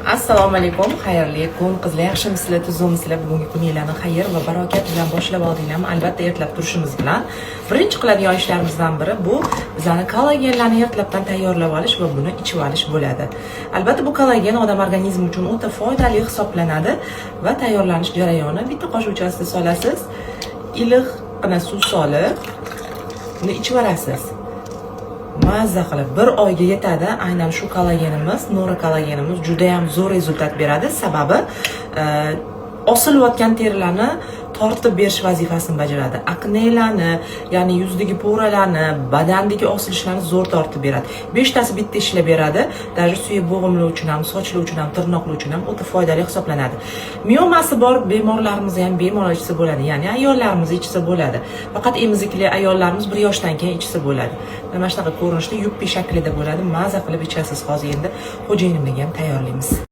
Assalomu alaykum, xayrli kun, qizlar, yaxshimisizlar, tuzukmisizlar? Bugungi kuninglarni xayr va barokat bilan boshlab oldinglarmi? Albatta, ertalab turishimiz bilan birinchi qiladigan ishlarimizdan biri bu bizani kollagenlarni ertalabdan tayyorlab olish va buni ichib olish bo'ladi. Albatta, bu kollagen odam organizmi uchun o'ta foydali hisoblanadi va tayyorlanish jarayoni: bitta qoshiqchasida solasiz, iliqqina suv solib, uni ichib olasiz. Mazza qilib bir oyga yetadi. Aynan shu kollagenimiz, Nora kollagenimiz juda ham zo'r результат beradi, sababi osilayotgan terilarni tortib berish vazifasini bajaradi, aknelarni, ya'ni yuzdagi пора larni, badandagi osilishlarni zo'r tortib beradi. Beshtasi bitta ishlab beradi. Даже suyak bo'g'imlar uchun ham, sochlar uchun ham, tirnoqlar uchun ham o'ta foydali hisoblanadi. Miomasi bor bemorlarimiz ham bemalol ichsa bo'ladi, ya'ni ayollarimiz ichsa bo'ladi. Faqat emizikli ayollarimiz 1 yoshdan keyin ichsa bo'ladi. Mana shunaqa ko'rinishda, yuppi shaklida bo'ladi, maza qilib ichasiz. Hozir endi xo'jayinimga ham tayyorlaymiz.